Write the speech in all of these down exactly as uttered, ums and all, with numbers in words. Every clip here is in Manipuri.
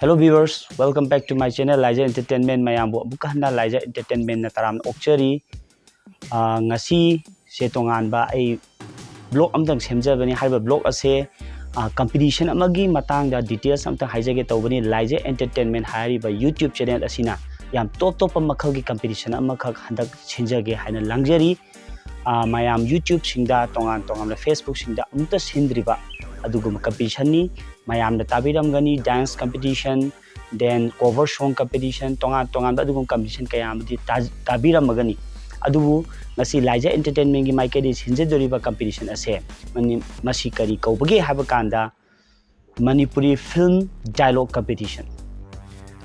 Hello viewers, welcome back to my channel Laija Entertainment. ꯃꯌꯥꯝꯕꯨ ꯑꯃꯨꯛꯀ ꯍꯟꯅ Laija Entertainmentꯅ ꯇꯔꯥꯝꯅ ꯑꯣꯛꯆꯔꯤ꯫ ꯑꯥ, ꯉꯁꯤꯁꯦ ꯇꯣꯉꯥꯟꯕ ꯑꯩ vlog ꯑꯃꯇꯪ ꯁꯦꯝꯖꯕꯅꯤ꯫ ꯍꯥꯏꯔꯤꯕ vlog ꯑꯁꯦ, ꯑꯥ, competition ꯑꯃꯒꯤ ꯃꯇꯥꯡꯗ details ꯑꯃꯇꯪ ꯍꯥꯏꯖꯒꯦ ꯇꯧꯕꯅꯤ꯫ Laija Entertainment ꯍꯥꯏꯔꯤꯕ YouTube channel ꯑꯁꯤꯅ ꯌꯥꯝ top ꯇꯣꯞꯄ ꯃꯈꯜꯒꯤ competition ꯑꯃꯈꯛ ꯍꯟꯗꯛ ꯁꯤꯟꯖꯒꯦ ꯍꯥꯏꯅ ꯂꯥꯡꯖꯔꯤ꯫ ꯑꯥ, ꯃꯌꯥꯝ YouTubeꯁꯤꯡꯗ, ꯇꯣꯉꯥꯟ ꯇꯣꯉꯥꯟꯕ Facebookꯁꯤꯡꯗ ꯑꯃꯨꯛꯇ ꯁꯤꯟꯗ꯭ꯔꯤꯕ ꯑꯗꯨꯒꯨꯝꯕ competitionꯅꯤ꯫ ꯃꯌꯥꯝꯅ ꯇꯥꯕꯤꯔꯝꯒꯅꯤ, dance competition, then cover song competition, ꯇꯣꯉꯥꯟ ꯇꯣꯉꯥꯟꯕ ꯑꯗꯨꯒꯨꯝꯕ competition ꯀꯌꯥ ꯑꯃꯗꯤ ꯇꯥ-, ꯇꯥꯕꯤꯔꯝꯃꯒꯅꯤ꯫ ꯑꯗꯨꯕꯨ ꯉꯁꯤ Laija Entertainmentꯀꯤ ꯃꯥꯏꯀꯩꯗꯒꯤ ꯁꯤꯟꯖꯗꯣꯔꯤꯕ competition ꯑꯁꯦ ꯃꯅꯤ-, ꯃꯁꯤ ꯀꯔꯤ ꯀꯧꯕꯒꯦ ꯍꯥꯏꯕ ꯀꯥꯟꯗ, Manipuri Film Dialogue Competition꯫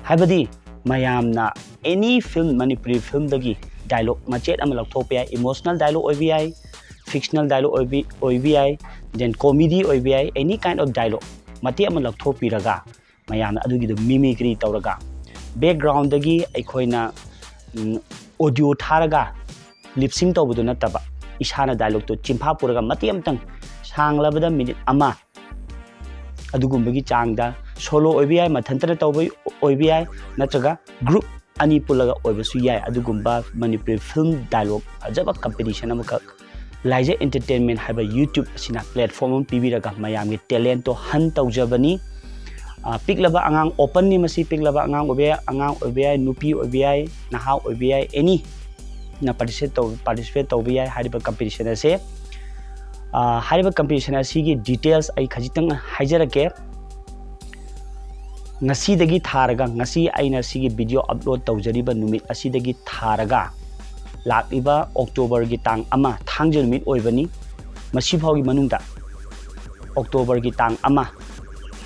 ꯍꯥꯏꯕꯗꯤ ꯃꯌꯥꯝꯅ any film, Manipuri filmꯗꯒꯤ dialogue ꯃꯆꯦꯠ ꯑꯃ ꯂꯧꯊꯣꯛꯄ ꯌꯥꯏ꯫ Emotional dialogue ꯑꯣꯏꯕ ꯌꯥꯏ, fictional dialogue ꯑꯣꯏꯕꯤ-, ꯑꯣꯏꯕ ꯌꯥꯏ, then comedy ꯑꯣꯏꯕ ꯌꯥꯏ, any kind of dialogue ꯃꯇꯦꯛ ꯑꯃ ꯂꯧꯊꯣꯛꯄꯤꯔꯒ ꯃꯌꯥꯝꯅ ꯑꯗꯨꯒꯤꯗꯣ mimicry ꯇꯧꯔꯒ, backgroundꯗꯒꯤ ꯑꯩꯈꯣꯏꯅ, ꯎꯝ, audio ꯊꯥꯔꯒ lip sync ꯇꯧꯕꯗꯨ ꯅꯠꯇꯕ, ꯏꯁꯥꯅ dialogueꯇꯣ ꯆꯤꯟꯐꯥ ꯄꯨꯔꯒ ꯃꯇꯦꯛ ꯑꯃꯇꯪ ꯁꯥꯡꯂꯕꯗ minute ꯑꯃ ꯑꯗꯨꯒꯨꯝꯕꯒꯤ ꯆꯥꯡꯗ solo ꯑꯣꯏꯕ ꯌꯥꯏ, ꯃꯊꯟꯇꯅ ꯇꯧꯕ ꯑꯣꯏꯕ ꯌꯥꯏ, ꯅꯠꯇ꯭ꯔꯒ group ꯑꯅꯤ ꯄꯨꯜꯂꯒ ꯑꯣꯏꯕꯁꯨ ꯌꯥꯏ꯫ ꯑꯗꯨꯒꯨꯝꯕ Manipuri film dialogue ꯐꯖꯕ competition ꯑꯃꯈꯛ Laija Entertainment ꯍꯥꯏꯕ YouTube ꯑꯁꯤꯅ platform ꯑꯃ ꯄꯤꯕꯤꯔꯒ ꯃꯌꯥꯝꯒꯤ talentꯇꯣ hunt ꯇꯧꯖꯕꯅꯤ꯫ ꯑ, ꯄꯤꯛꯂꯕ ꯑꯉꯥꯡ openꯅꯤ ꯃꯁꯤ, ꯄꯤꯛꯂꯕ ꯑꯉꯥꯡ ꯑꯣꯏꯕ ꯌꯥꯏ, ꯑꯉꯥꯡ ꯑꯣꯏꯕ ꯌꯥꯏ, ꯅꯨꯄꯤ ꯑꯣꯏꯕ ꯌꯥꯏ, ꯅꯍꯥ ꯑꯣꯏꯕ ꯌꯥꯏ, any ꯅ participate ꯇꯧ-, participate ꯇꯧꯕ ꯌꯥꯏ ꯍꯥꯏꯔꯤꯕ competition ꯑꯁꯦ꯫ ꯑ, ꯍꯥꯏꯔꯤꯕ competition ꯑꯁꯤꯒꯤ details ꯑꯩ ꯈꯖꯤꯛꯇꯪ ꯍꯥꯏꯖꯔꯛꯀꯦ꯫ ꯉꯁꯤꯗꯒꯤ ꯊꯥꯔꯒ, ꯉꯁꯤ ꯑꯩꯅ ꯁꯤꯒꯤ video upload ꯇꯧꯖꯔꯤꯕ ꯅꯨꯃꯤꯠ ꯑꯁꯤꯗꯒꯤ ꯊꯥꯔꯒ ꯂꯥꯛꯂꯤꯕ Octoberꯒꯤ ꯇꯥꯡ ꯑꯃ, ꯊꯥꯡꯖ ꯅꯨꯃꯤꯠ ꯑꯣꯏꯕꯅꯤ, ꯃꯁꯤ ꯐꯥꯎꯒꯤ ꯃꯅꯨꯡꯗ, Octoberꯒꯤ ꯇꯥꯡ ꯑꯃ,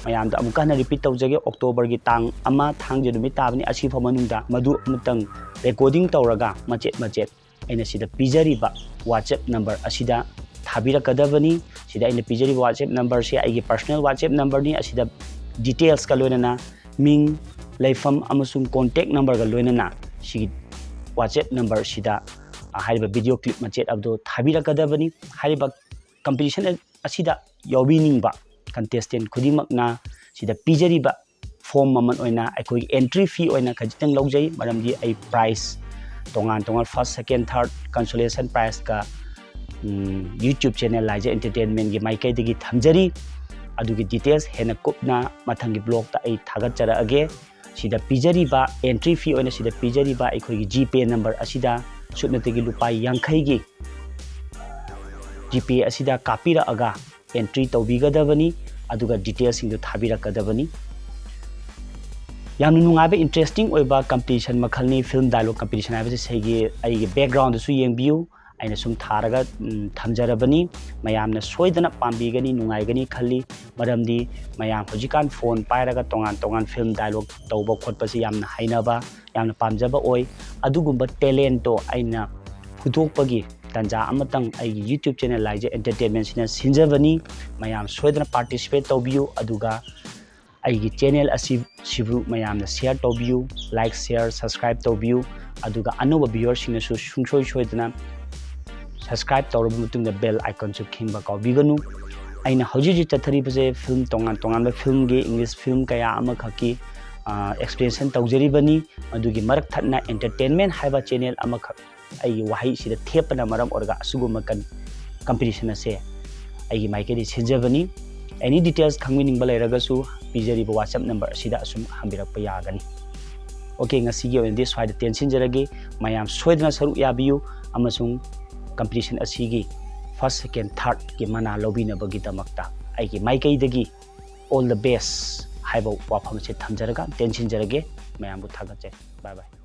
ꯃꯌꯥꯝꯗ ꯑꯃꯨꯛꯀ ꯍꯟꯅ repeat ꯇꯧꯖꯒꯦ, Octoberꯒꯤ ꯇꯥꯡ ꯑꯃ, ꯊꯥꯡꯖ ꯅꯨꯃꯤꯠ ꯇꯥꯕꯅꯤ, ꯑꯁꯤ ꯐꯥꯎ ꯃꯅꯨꯡꯗ ꯃꯗꯨ ꯑꯃꯇꯪ recording ꯇꯧꯔꯒ ꯃꯆꯦꯠ ꯃꯆꯦꯠ ꯑꯩꯅ ꯁꯤꯗ ꯄꯤꯖꯔꯤꯕ WhatsApp number ꯑꯁꯤꯗ ꯊꯥꯕꯤꯔꯛꯀꯗꯕꯅꯤ꯫ ꯁꯤꯗ ꯑꯩꯅ ꯄꯤꯖꯔꯤꯕ WhatsApp numberꯁꯤ ꯑꯩꯒꯤ personal WhatsApp numberꯅꯤ꯫ ꯑꯁꯤꯗ detailsꯀ ꯂꯣꯏꯅꯅ ꯃꯤꯡ, ꯂꯩꯐꯝ ꯑꯃꯁꯨꯡ contact numberꯒ ꯂꯣꯏꯅꯅ ꯁꯤꯒꯤ WhatsApp numberꯁꯤꯗ, ꯑ, ꯍꯥꯏꯔꯤꯕ video clip ꯃꯆꯦꯠ ꯑꯗꯨ ꯊꯥꯕꯤꯔꯛꯀꯗꯕꯅꯤ꯫ ꯍꯥꯏꯔꯤꯕ competition ꯑꯁꯤꯗ ꯌꯥꯎꯕꯤꯅꯤꯡꯕ contestant ꯈꯨꯗꯤꯡꯃꯛꯅ ꯁꯤꯗ ꯄꯤꯖꯔꯤꯕ platform ꯃꯃꯜ ꯑꯣꯏꯅ ꯑꯩꯈꯣꯏꯒꯤ entry fee ꯑꯣꯏꯅ ꯈꯖꯤꯛꯇꯪ ꯂꯧꯖꯩ, ꯃꯔꯝꯗꯤ ꯑꯩ prize ꯇꯣꯉꯥꯟ ꯇꯣꯉꯥꯟ first, second, third consolation prizeꯀ YouTube channel ꯂꯥꯏꯖ Entertainmentꯀꯤ ꯃꯥꯏꯀꯩꯗꯒꯤ ꯊꯝꯖꯔꯤ꯫ ꯑꯗꯨꯒꯤ details ꯍꯦꯟꯅ ꯀꯨꯞꯅ ꯃꯊꯪꯒꯤ vlogꯇ ꯑꯩ ꯊꯥꯒꯠꯆꯔꯛꯑꯒꯦ꯫ ꯁꯤꯗ ꯄꯤꯖꯔꯤꯕ entry fee ꯑꯣꯏꯅ ꯁꯤꯗ ꯄꯤꯖꯔꯤꯕ ꯑꯩꯈꯣꯏꯒꯤ GPay number ꯑꯁꯤꯗ ꯁꯨꯞꯅꯇꯒꯤ ꯂꯨꯄꯥ ꯌꯥꯡꯈꯩꯒꯤ GPay ꯑꯁꯤꯗ ꯀꯥꯞꯄꯤꯔꯛꯑꯒ entry ꯇꯧꯕꯤꯒꯗꯕꯅꯤ, ꯑꯗꯨꯒ detailsꯁꯤꯡꯗꯨ ꯊꯥꯕꯤꯔꯛꯀꯗꯕꯅꯤ꯫ ꯌꯥꯝꯅ ꯅꯨꯡꯉꯥꯏꯕ interesting ꯑꯣꯏꯕ competition ꯃꯈꯜꯅꯤ film dialogue competition ꯍꯥꯏꯕꯁꯤ꯫ ꯁꯤꯒꯤ ꯑꯩꯒꯤ backgroundꯗꯁꯨ ꯌꯦꯡꯕꯤꯌꯨ, ꯑꯩꯅ ꯁꯨꯝ ꯊꯥꯔꯒ ꯊꯝꯖꯔꯕꯅꯤ꯫ ꯃꯌꯥꯝꯅ ꯁꯣꯏꯗꯅ ꯄꯥꯝꯕꯤꯒꯅꯤ, ꯅꯨꯡꯉꯥꯏꯒꯅꯤ ꯈꯜꯂꯤ꯫ ꯃꯔꯝꯗꯤ ꯃꯌꯥꯝ ꯍꯧꯖꯤꯛꯀꯥꯟ phone ꯄꯥꯏꯔꯒ ꯇꯣꯉꯥꯟ ꯇꯣꯉꯥꯟ film dialogue ꯇꯧꯕ ꯈꯣꯠꯄꯁꯤ ꯌꯥꯝꯅ ꯍꯩꯅꯕ, ꯌꯥꯝꯅ ꯄꯥꯝꯖꯕ ꯑꯣꯏ꯫ ꯑꯗꯨꯒꯨꯝꯕ talentꯇꯣ ꯑꯩꯅ ꯐꯨꯗꯣꯛꯄꯒꯤ ꯇꯥꯟꯖꯥ ꯑꯃꯇꯪ ꯑꯩꯒꯤ YouTube channel ꯂꯥꯏꯖ Entertainmentꯁꯤꯅ ꯁꯤꯟꯖꯕꯅꯤ꯫ ꯃꯌꯥꯝ ꯁꯣꯏꯗꯅ participate ꯇꯧꯕꯤꯌꯨ, ꯑꯗꯨꯒ ꯑꯩꯒꯤ channel ꯑꯁꯤ, ꯁꯤꯕꯨ ꯃꯌꯥꯝꯅ share ꯇꯧꯕꯤꯌꯨ, like, share, subscribe ꯇꯧꯕꯤꯌꯨ꯫ ꯑꯗꯨꯒ ꯑꯅꯧꯕ viewerꯁꯤꯡꯅꯁꯨ ꯁꯨꯡꯁꯣꯏ ꯁꯣꯏꯗꯅ subscribe ꯇꯧꯔꯕ ꯃꯇꯨꯡꯗ bell iconꯁꯨ ꯈꯤꯡꯕ ꯀꯥꯎꯕꯤꯒꯅꯨ꯫ ꯑꯩꯅ ꯍꯧꯖꯤꯛ ꯍꯧꯖꯤꯛ ꯆꯠꯊꯔꯤꯕꯁꯦ film, ꯇꯣꯉꯥꯟ ꯇꯣꯉꯥꯟꯕ filmꯒꯤ, English film ꯀꯌꯥ ꯑꯃꯈꯛꯀꯤ explanation ꯇꯧꯖꯔꯤꯕꯅꯤ꯫ ꯃꯗꯨꯒꯤ ꯃꯔꯛ ꯊꯠꯅ Entertainment ꯍꯥꯏꯕ channel ꯑꯃꯈꯛ ꯑꯩꯒꯤ ꯋꯥꯍꯩꯁꯤꯗ ꯊꯦꯞꯄꯅ ꯃꯔꯝ ꯑꯣꯏꯔꯒ ꯑꯁꯤꯒꯨꯝꯕ competition ꯑꯁꯦ ꯑꯩꯒꯤ ꯃꯥꯏꯀꯩꯗꯒꯤ ꯁꯤꯟꯖꯕꯅꯤ꯫ Any details ꯈꯪꯕꯤꯅꯤꯡꯕ ꯂꯩꯔꯒꯁꯨ ꯄꯤꯖꯔꯤꯕ WhatsApp number ꯑꯁꯤꯗ ꯑꯁꯨꯝ ꯍꯪꯕꯤꯔꯛꯄ ꯌꯥꯒꯅꯤ꯫ Okay, ꯉꯁꯤꯒꯤ ꯑꯣꯏꯅꯗꯤ ꯁ꯭ꯋꯥꯏꯗ ꯇꯦꯟꯁꯤꯟꯖꯔꯒꯦ꯫ ꯃꯌꯥꯝ ꯁꯣꯏꯗꯅ ꯁꯔꯨꯛ ꯌꯥꯕꯤꯌꯨ ꯑꯃꯁꯨꯡ competition ꯑꯁꯤꯒꯤ first, second, thirdꯀꯤ ꯃꯅꯥ ꯂꯧꯕꯤꯅꯕꯒꯤꯗꯃꯛꯇ ꯑꯩꯒꯤ ꯃꯥꯏꯀꯩꯗꯒꯤ all the best ꯍꯥꯏꯕ ꯋꯥꯐꯝ ꯑꯁꯤ ꯊꯝꯖꯔꯒ ꯇꯦꯟꯁꯤꯟꯖꯔꯒꯦ꯫ ꯃꯌꯥꯝꯕꯨ ꯊꯥꯒꯠꯆꯔꯤ꯫ Bye bye꯫